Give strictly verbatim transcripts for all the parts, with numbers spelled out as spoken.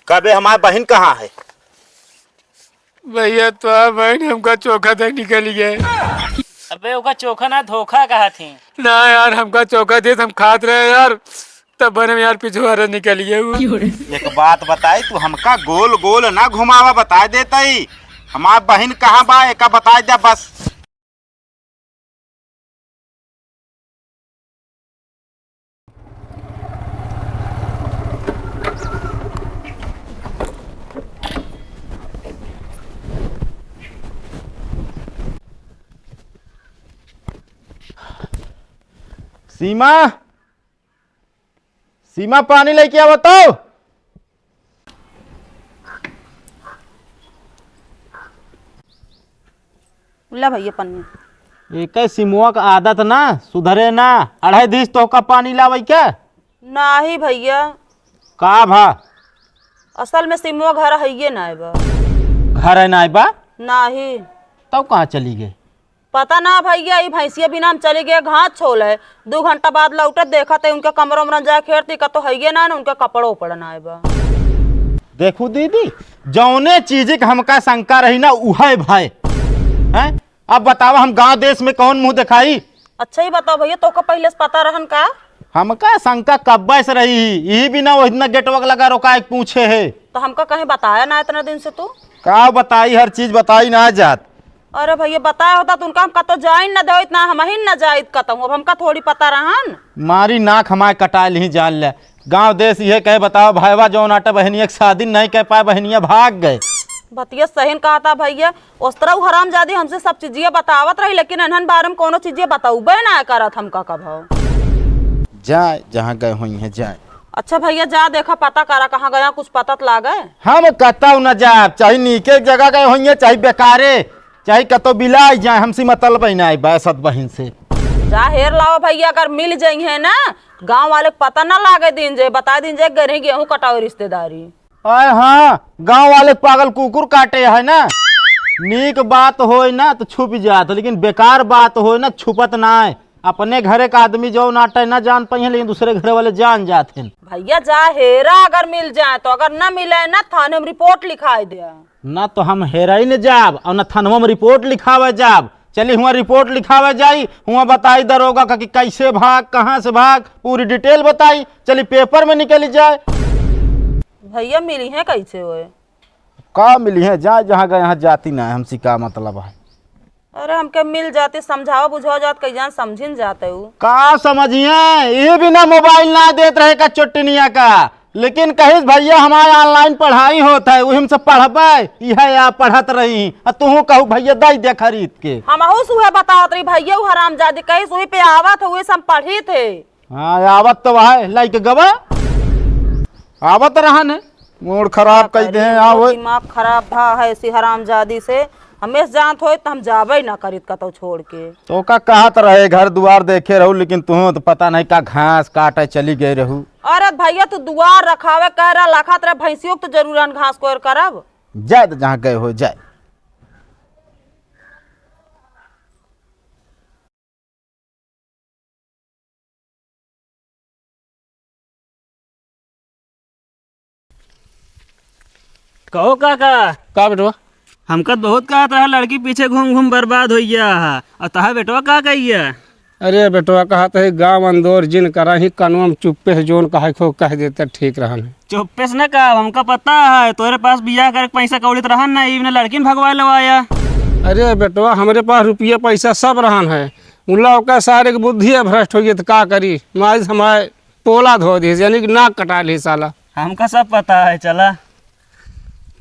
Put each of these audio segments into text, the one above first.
कबे हमार बहिन कहाँ है? भइया, तोहार बहिन हमका चोखा दे निकली है। अबे, ओका चोखा ना, धोखा कहा थी। ना यार, हमका चोखा देत, हम खात रहे यार, तब बन हम यार पिछुआरे निकली है उ। एक बात बताई, तू हमका गोल गोल ना घुमावा, बताइ देतई। हमार बहिन कहाँ बा, एका बताइ दे बस। सीमा, सीमा, पानी लइके आवा तो। ला भइया पन्नी। एके सिमुआ क आदत ना सुधरे ना। अढ़ाई दिस तोहका पानी लावइ के? नाही भइया। का भा? असल में सिमुआ घर हइये नाय बा। घर है नाय बा? नाही। तब कहाँ चली गए? पता ना भइया, ई भैंसिया बिना हम चली गए घास छोले। दू घंटा बाद लौटत देखत है उनके कमरा उमरा जाए खेरती का तो हइये ना, ना उनके कपड़ो उपड़ा नाय बा। देखू दीदी, जौने चीज के हमका शंका रही ना, उहे भय। हैं? अब बतावा, हम गांव देश में कौन मुंह दिखाई? अच्छा, ई बताओ भइया, तोका पहिले से पता रहन का? हमका शंका कब्बे से रही ही, यही बिना ओहि दिना गेटवा के लगा रोकाए के पूछे है। तो हमका कहीं बताया ना इतना दिन से तू? का बताई, हर चीज बताई ना जात। अरे भइया, बताया होता तो उनका हम कतो जाइन न देइत, ना हमहिन न जाइत कतहूँ। अब हमका थोड़ी पता रहन। मारी नाक हमारे कटाए लिही जान ले। गांव देश इहे कहे, बताओ भाईवा, जौन आटे बहनिया के शादी नहीं कर पाए, बहनिया भाग गए। बतिया सही न कहता भइया, उस तरह उ हरामजादी हमसे सब चीजिया बतावत रही, लेकिन इन्हन बारे में कोनो चीजिया बतौबे ना करत हमका कभो। जाए, जहाँ गए होइहैं, जाए। अच्छा भइया, जा देखा, पता करा कहाँ गया, कुछ पता त लागे। हम कतौ न जाब, चाहे नीके जगह गए होइहैं, चाहे बेकारे, चाहे कतौ बिलाइ जाए, हमसे मतलब ही ना आई बहसत बहिन से। जा हेर लावा भइया, अगर मिल जइहैं ना, गाँव वाले के पता ना लागे दिन जे, बताइ दिन जे, गए रही गेहूँ कटावे रिश्तेदारी। आय हाँ, गाँव वाले के पागल कुकुर काटे है ना। नीक बात होय ना तो छुप जात, लेकिन बेकार बात होय ना छुपत नाय। अपने घरे का आदमी जौन आटे ना जान पइहैं, लेकिन दूसरे घरे वाले जान जात हैं। भइया जा हेरा, अगर मिल जाए तो, अगर ना मिले ना थाने में रिपोर्ट लिखाई दे। ना तो हम हेरइ न जाब और ना थनवा में रिपोर्ट लिखावे जाब। चली हुआं रिपोर्ट लिखावे जाई, हुआं बताई दरोगा का कि कैसे भाग, कहाँ से भाग, पूरी डिटेल बताई। चली पेपर में निकली जाए। भइया मिलिहैं कैसे होए? का मिलिहैं, जाए जहाँ गए, यहाँ जाती ना है, हमसे का मतलब है। अरे हमके मिल जाती, समझावा बुझावा जात, कई जान समझिन जाते उ। का समझिहैं, ये बिना मोबाइल ना देत रहे का चोट्टनिया का, लेकिन कहिस भइया हमार online पढ़ाई होत है, उही में से पढ़बे, इहे आ पढ़त रही, आ तुहूँ कहू भइया दइ दे खरीद के। हमहू से उहे बतावत रही भइया, उ हरामजादी कहिस उही पे आवत है, उही से हम पढ़ित है। हाँ, आवत तो है, लइके गवा। आवत रहन है, मूड खराब का कई दे करी, हैं, आओ। दिमाग खराब भा है इसी हरामजादी से। हमेश जानत होइत त हम जाबे ना करित कतौ छोड़ के। तोका कहत रहे घर दुआर देखे रहू, लेकिन तुहूँ तो पता नहीं का घास काटे चली गए रहू। अरे भइया, तू दुआर रखावे कह रहा, लखत रहे भैंसियों के तो जरूर हन घास कोयर करब। जाए तो जहाँ गए हो, जाए। कहो काका। का बेटवा? हमका बहुत कहत रहा लड़की पीछे घूम घूम बर्बाद होइ गया है, और तहा बेटवा का कहिया? अरे बेटवा, कहत है गाँव अंदोर जिन करा ही कनवा में चुप्पे से जोन कहे खो कह देते ठीक रहन है। चुप्पे से न कहा, हमका पता है तोरे पास बियाह करे के पैसा कौड़ी त रहन ना, ई ने लड़किन भगवाए लवाया। अरे बेटवा, हमरे पास रुपया पैसा सब रहन है, मुला ओका सारे के बुद्धि भ्रष्ट होइ गई त का करी, माई हमारे पोला धो दिस, यानी कि नाक कटा ली साला। हमका सब पता है, चला।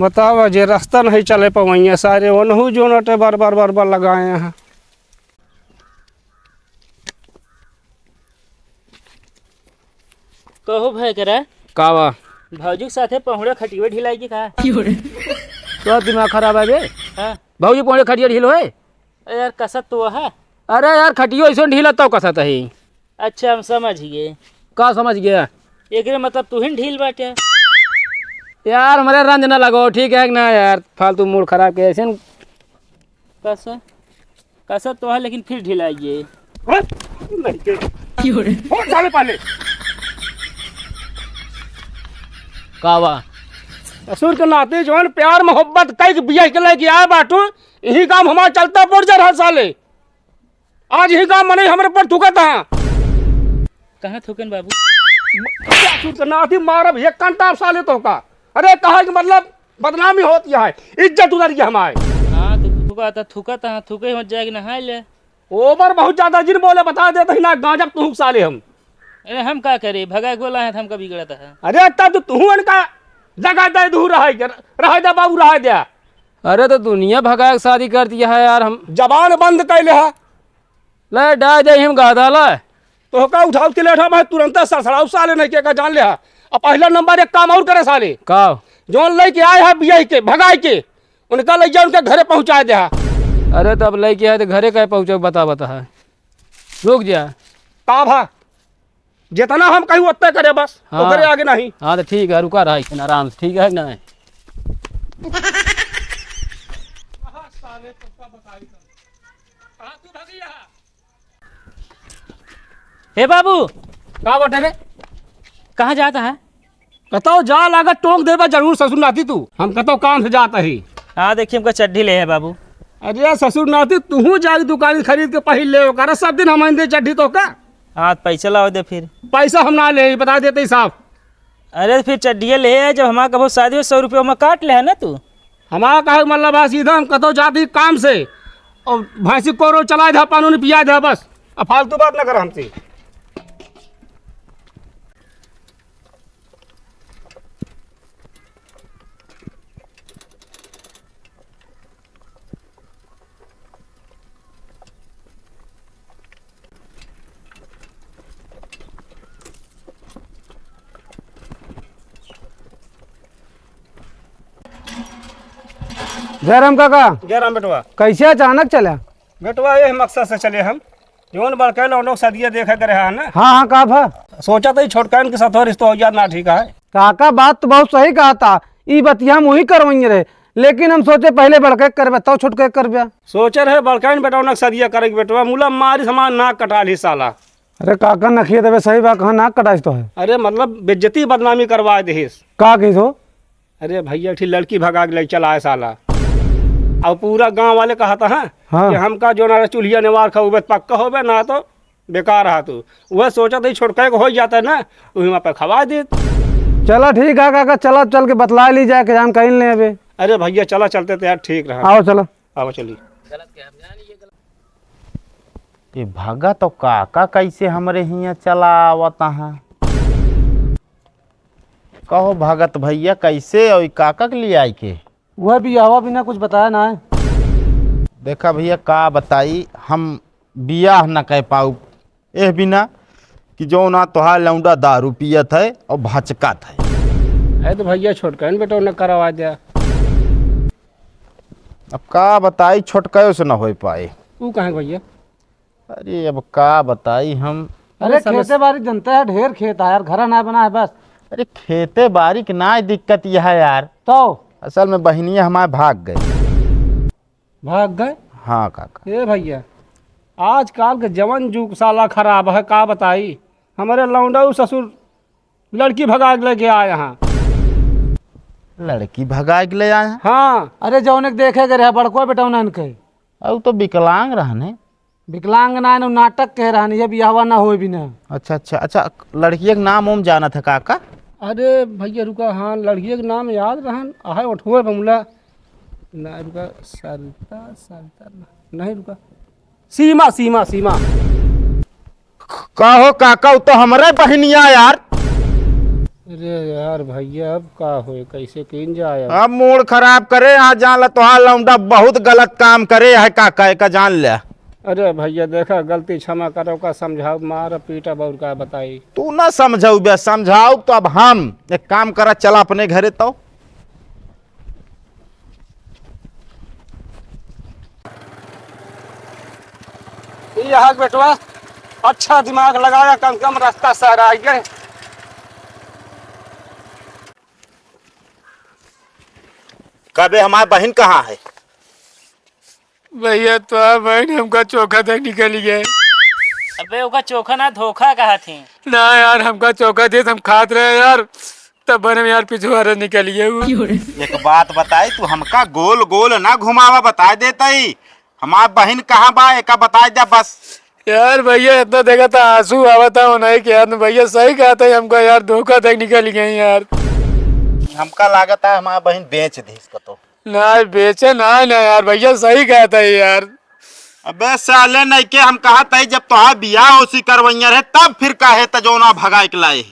बतावा, जे रास्ता नहीं चले पवैया, सारे ओनहु जोन अटे बार बार बार बार लगाए हैं। कहो भाई करा। का बा? भौजी के साथे पहुड़ा खटियो ढिलाई के का? तो दिमाग खराब है बे? हाँ। भौजी पहुड़ा खटियो ढील होए? अरे यार, कसत तो है। अरे यार, खटियो ऐसो ढीला तो कसत है। अच्छा, हम समझ गए। का समझ गया? एकरे मतलब तू ही ढील बाटे। यार, हमरे रंज ना लगो, ठीक है कि ना यार? फालतू मूड खराब के ऐसे न- कसत, कसत तो है, लेकिन फिर ढील आई है। हट! नहीं के। क्यों रे? उठ साले पहले। का बा? ससुर के नाती जौन प्यार मोहब्बत कई के बियाह के लेके आए बाटू, यही काम हमार चलता पड़ जा रहा साले। आज यही काम मने हमरे पर थूकत हा। कहाँ थूकन बाबू? ससुर के नाती मारब एक कंटाप साले तो का। अरे कहा कि मतलब बदनामी होती है, इज्जत उतर गया हमारे। हाँ तो थूका था, थूका था, थूके हो जाएगी, नहाए ले। ओवर बहुत ज्यादा जिन बोले, बता देते ही ना गांजब तू साले हम। अरे हम का करे, भगा के बोला है तो हमका बिगड़त है। अरे तब तो तू इनका जगह दे दूर रह दे, रह दे बाबू, रह दे। अरे तो दुनिया भगा के शादी कर दिया है यार हम। जबान बंद कर ले है। ले डाल दे हम गादा ला। तो का उठाओ के लेठा भाई, तुरंत सड़सड़ाओ साले नहीं के का जान ले है। अब पहला नंबर एक काम और करे साले। का? जौन लेके आए है बियाह के, भगाए के, उनका ले जा, उनके घरे पहुँचा दे। अरे, तब लइके आए तो घरे काहे पहुँचे, बता, बता है। रुक जा। का भा? जितना हम कहीं उतने करे बस, हाँ। ओकरे आगे नहीं। हाँ, तो ठीक है, रुका रहा है, आराम से, ठीक है कि नहीं? हे बाबू, का बटे रे? कहाँ जाता है? कतौ जा लागत टोंक देबा जरूर ससुर नाती तू। हम कतौ काम से जाता ही। हाँ, देखिए हमका चड्ढी ले है बाबू। अरे ससुर नाती तू जाके दुकान खरीद के पहिर ले ओकर, सब दिन हम दे चड्ढी तो का? हाँ, पैसा लाओ दे फिर। पैसा हम ना ले, बता देते ही साफ। अरे फिर चड्ढिया ले है, जब हमारा कबो शादी हो सौ रुपये में काट ले है ना तू। हमारा कहे के मतलब है सीधा हम कतौ जाती काम से और भैंसी को रोज चलाए दे, पानी उनी पिया दे बस। अब फालतू बात ना कर हमसे। जय राम काका। जय राम बेटवा। कैसे अचानक चला? बेटवा, ये मकसद से चले हम, जौन बड़के लौंडो सदिया देखे के रहा है ना। हाँ, हाँ, का भा? सोचा तो ही छोटकन के साथ रिश्ता हो जात ना ठीक है। काका, बात तो बहुत सही कहा था, ई बतिया हम वही करवाइए रहे, लेकिन हम सोचे पहले बड़के करबे, तब छोटके करबे। सोचे रहे बड़कन बेटौना के सदिया करे के बेटवा, मुला मारी समान नाक कटा ली साला। अरे काका, नखिए देबे, सही बात, कहाँ नाक कटाइस तो है? अरे मतलब बेइज्जती बदनामी करवा देहिस। का कही तो? अरे भैया, एक ठी लड़की भगा के ले चला है साला। अब पूरा गांव वाले कहता है हाँ। कि हमका जो ना चूल्हिया नेवार खाओ, बस पक्का होबे, ना तो बेकार रहा तू। वह सोचा था छोटका को हो जाता है ना, वही वहाँ पे खवा दे। चला ठीक है काका, चला चल के बतला ली जाए कि जान कहीं ले अबे। अरे भैया चला चलते तो यार ठीक रहा। आओ चला। आओ चली। ये भगत और काका कैसे हमरे हियाँ चला आवत हैं? कहो भगत भैया, कैसे और काका के लिए आई के? वह बियाहवा बिना कुछ बताया ना है। देखा भैया, का बताई, हम बियाह न कह पाऊ एह बिना कि जौन आ तोहार लौंडा दारू पियत है और भचकत है। अरे तो भैया, छोटकन बेटौना करवा द्या। अब का बताई, छोटकयो से न हो पाए। ऊ कहाँ भैया? अरे अब का बताई हम। अरे अरे समझ- खेते बारी जनता है, ढेर खेत है यार, घर ना बना है बस। अरे खेते बारी के ना दिक्कत यह है यार। तो? असल में बहिनिया हमारे भाग गए। भाग गए? हाँ काका। ए भैया, आजकल के जवन जुग साला खराब है, का बताई। हमरे लौंडऊ ससुर लड़की भगा के लेके आए हैं। लड़की भगा के ले आए हैं? हाँ। अरे जौन एक देखे के रहे बड़को बेटौना इनके। अब तो विकलांग रहने। विकलांग ना, नु नाटक कह रहन, ये बियाहवा ना होए बिना। अच्छा, अच्छा, अच्छा, लड़किया के नाम ओम जानत है काका? अरे भैया रुका, हाँ, लड़किया के नाम याद रहन, आहे ओठुए बमुला। ना रुका, सरिता, सरिता ना, नहीं रुका। सीमा, सीमा, सीमा। का हो काका, उ तो हमरे बहिनिया यार। अरे यार भैया, अब का होए, कैसे कीन जाए अब? अब मूड खराब करे, यहाँ जान ला तोहार लौंडा बहुत गलत काम करे है काका, एका जान ले। अरे भैया देखा, गलती क्षमा करो, का समझाओ, मार पीटा और का बताई। तू ना समझाऊ बे, समझाऊ तो अब हम। एक काम करा, चला अपने घरे तो। ई यहाँ के बेटवा अच्छा दिमाग लगाया, कम से कम रास्ता सहराई गए। कबे हमार बहिन कहाँ है? भैया, तो बहन हमका चोखा दे निकल गए। अबे, ओका चोखा ना, धोखा कहा थी। ना यार, हमका चोखा दे, हम खात रहे यार। तब बने में यार पिछुआरे निकल गए वो। एक बात बताई, तू हमका गोल गोल ना घुमावा, बताइ देतई। हमार बहिन कहाँ बा, एका बताइ द्या बस। यार भइया, इतना देखा था, आँसू आवा था, नहीं के यार, भइया सही कहा था, हमका यार धोखा दे निकल गई यार। हमका लागत है हमार बहिन बेच दी इसका तो। ना, बेचे ना, ना यार, भइया सही कहा था यार। अबे साले, नहीं के हम कहा था, जब तोहार बियाह उसी करवैया रहे, तब फिर काहे त जौना भगाए के लाए।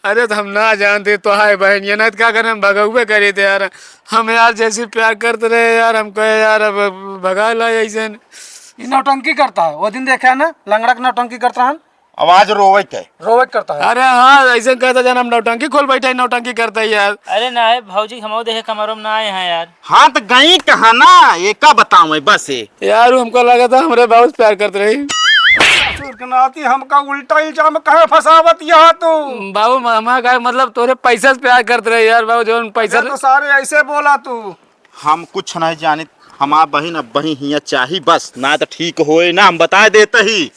अरे, तो हम ना जानते तो हाय बहन, ये ना तो का करे, हम भगौबे करे थे यार। हम यार जैसे प्यार करते रहे यार, हम कहे यार, अब भगा ला ऐसे। ये नौटंकी करता है, वो दिन देखा ना, लंगड़ा के नौटंकी करता है। आवाज रोवे के। रोवे के करता है। अरे हाँ, ऐसे कहता जान, हम नौटंकी खोल बैठा है, नौटंकी करता है यार। अरे ना है भौजी, हम देखे कमरों में ना आए हैं यार। हाँ, तो गई कहाँ ना, ये का बताऊँ बस ये। यार, वो हमको लगा था, हमरे बाबू से प्यार करत रही। ससुर के नाती, हमका उल्टा इल्जाम काहे फंसावत यहाँ तू? बाबू, हम, हम का, मतलब, तोरे पैसा से प्यार करत रही यार, बाबू, जौन पैसा अरे, तो सारे ऐसे बोला तू। हम कुछ नहीं जानित, हमार बहिन अब बही हियाँ चाही बस, ना तो ठीक होए ना, हम बताए देते ही।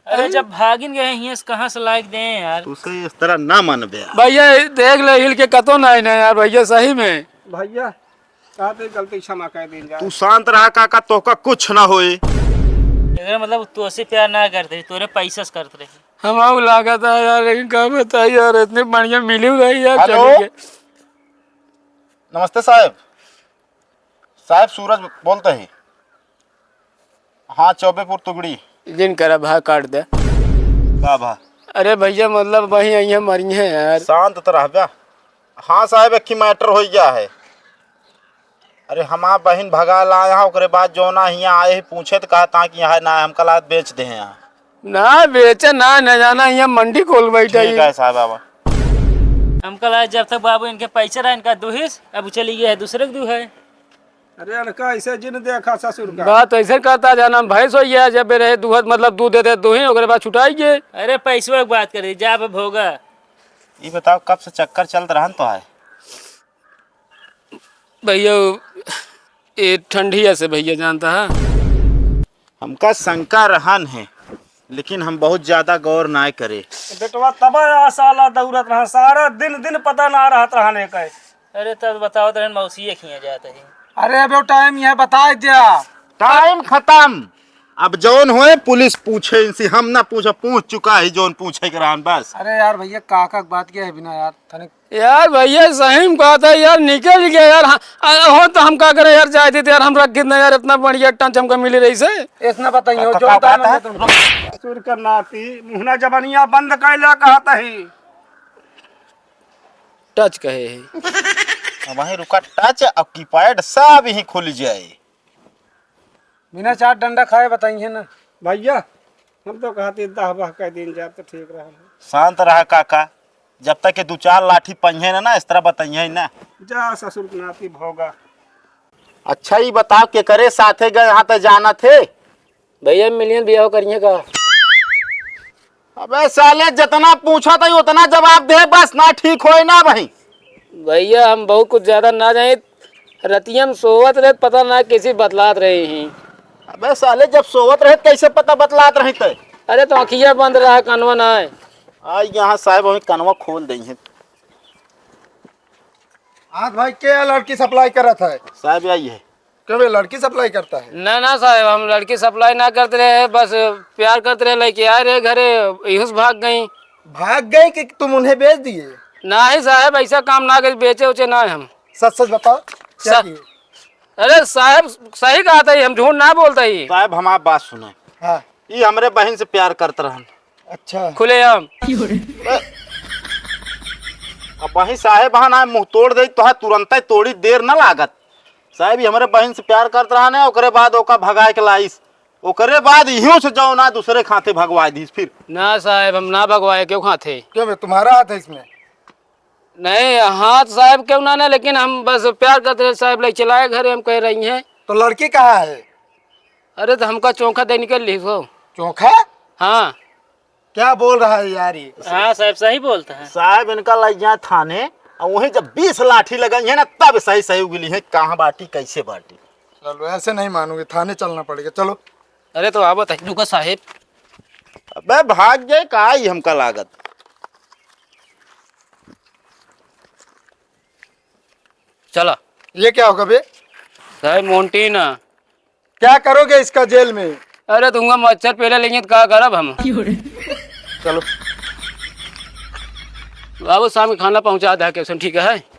अरे, जब भागिन गए हियाँ से, कहाँ से लाइक दे यार? तू से इस तरह ना मानबे। भइया, देख ले, हिल के कतो नहीं ना यार, भइया, सही में। भइया, का ते गलती क्षमा कर दीन जाए। तू शांत रहा काका, तोहका कुछ ना होए। एकरा मतलब तोसे प्यार ना करत रही, तोरे पैसा से करत रही। हम आऊ लागत है यार, लेकिन का बताई यार, इतने बढ़िया मिली रही यार, हेलो। चली के। नमस्ते साहेब, साहेब सूरज बोलते हैं। हाँ, चौबेपुर तुगड़ी। जिन करा भा काट दे। का भा? अरे भइया, मतलब, वहीं अइहें, मरिहें यार। शांत तो रहबे। हाँ साहेब, एक ही मैटर हो गया है। अरे, हमार बहिन भगा ला यहाँ, ओकरे बाद जौना हियाँ आए ही पूछे तो कहता कि यहाँ ना, हमका लागत बेच दे हैं यहाँ। ना बेचे, ना, ना जाना, यहाँ मंडी खोल बैठा ठीक ही। है साहब, आवा। हमका लागत जब तक बाबू इनके पैसे रहा, इनका दुहिस, अब चली गई है दूसरे के दू है। अरे, अनका ऐसे जिन देखा ससुर का। बात ऐसे करता जाना, हम भैंस हो गया, जब रहे दूहत, मतलब, दूध देते दूही, ओकरे बाद छुटाई गए। अरे, पैसवा की बात करी, जा अब भोगा। ये बताओ, कब से चक्कर चलत रहन तो है? भइया, ये ठंडिया से भइया जानता है। हमका शंका रहन है, लेकिन हम बहुत ज्यादा गौर ना करे। बेटवा तब आ साला दौड़त रहा, सारा दिन, दिन पता ना रहत रहने का। अरे, तब बताओ तो मौसी एक ही जात है। अरे, अबे टाइम यह बताइ द्या। टाइम खत्म। अब जौन होए पुलिस पूछे इनसे, हम ना पूछे, पूछ चुका है जौन पूछे के रहन बस। अरे यार भइया, काका के बात क्या है बिना यार, तनिक यार भइया, सही में कहत है यार, निकल गया यार। हाँ, आ, हो तो हम का करें यार, जाए देते यार, हम रख कितना यार, इतना बढ़िया टंच हमका मिली रही से। इतना बताइए, का, जो का, का, बताया का? ससुर का नाती, मुहना जबनिया बंद कैला कहत ही। टच कहे है। अब वहीं रुका, टच और कीपैड सब यहीं खुल जाए। बिना चार डंडा खाए बताइए ना। भइया, हम तो कहते दह बह कह दिन जाब तो ठीक रहा। शांत रहा काका, जब तक के दू चार लाठी पहिए ना, ना, इस तरह बताइए ना। जा ससुर के नाती भोगा। अच्छा, ई बताओ, केकरे साथे गए, यहाँ तो जानत है? भइया, मिलियन बियाह करिए का? अबे साले, जितना पूछा था, उतना जवाब दे, बस, ना ठीक होए ना भाई। भइया, हम बहुत कुछ ज्यादा ना जाए, रतिया में सोवत रहे, पता ना कैसे बतलात रहे ही। अबे साले, जब सोवत रहे, कैसे पता बतलात रही थे? अरे, तो अखिया बंद रहा, कनवा ना है। आ, यहाँ साहब, हमें कनवा खोल दे हैं। आज भाई, के लड़की सप्लाई करत है? साहब, यही है। क्यों बे, लड़की सप्लाई करता है? ना, ना साहब, हम लड़की सप्लाई ना करते रहे, बस प्यार करते रहे, लेके आए रहे घरे, इहू से भाग गई। भाग गई कि तुम उन्हें बेच दिए? नहीं साहब, ऐसा काम ना करी, बेचे उचे ना हम। सच सच बताओ, क्या सा-, किए? अरे साहब, सही कहा था, हम झूठ ना बोलता ही। साहब, हमार बात सुने। हाँ। ये हमरे बहन से प्यार करत रहन। अच्छा। खुलेआम। अब वही साहेब हन आए मुंह तोड़ दे, तोहा तुरंते तोड़ी, देर न लागत। साहेब, ये हमरे बहन से प्यार करत रहन है, ओकरे बाद ओका भगाए के लाइस, ओकरे बाद इहो से जाओ ना दूसरे खाते भगवाए दीस फिर। ना साहेब, हम ना भगवाए क्यों खाते। क्यों बे, तुम्हारा हाथ है इसमें? नहीं, हाथ साहेब क्यों ना, ना, लेकिन हम बस प्यार करते रहे साहेब, ले चलाए घरे, हम कह रही हैं। तो लड़की कहाँ है? अरे, तो हमका चोखा दे निकल ली हो। चोखा? हाँ। क्या बोल रहा है यार ये? हाँ साहब, सही बोलता है। साहब, इनका लग जाए थाने, और वहीं जब बीस लाठी लगाई है ना, तब सही सही उगली है, कहाँ बाटी, कैसे बाटी। चलो, ऐसे नहीं मानोगे, थाने चलना पड़ेगा, चलो। अरे, तो आवत है, रुको साहेब। अबे, भाग जाए का, आई हमका लागत। चला। ये क्या होगा बे? सही मोंटी ना। क्या करोगे इसका जेल में? अरे, तुमका मच्छर पेले लेंगे तो का करब हम? चलो। बाबू, शाम के खाना पहुँचा दे, कैसन ठीक है?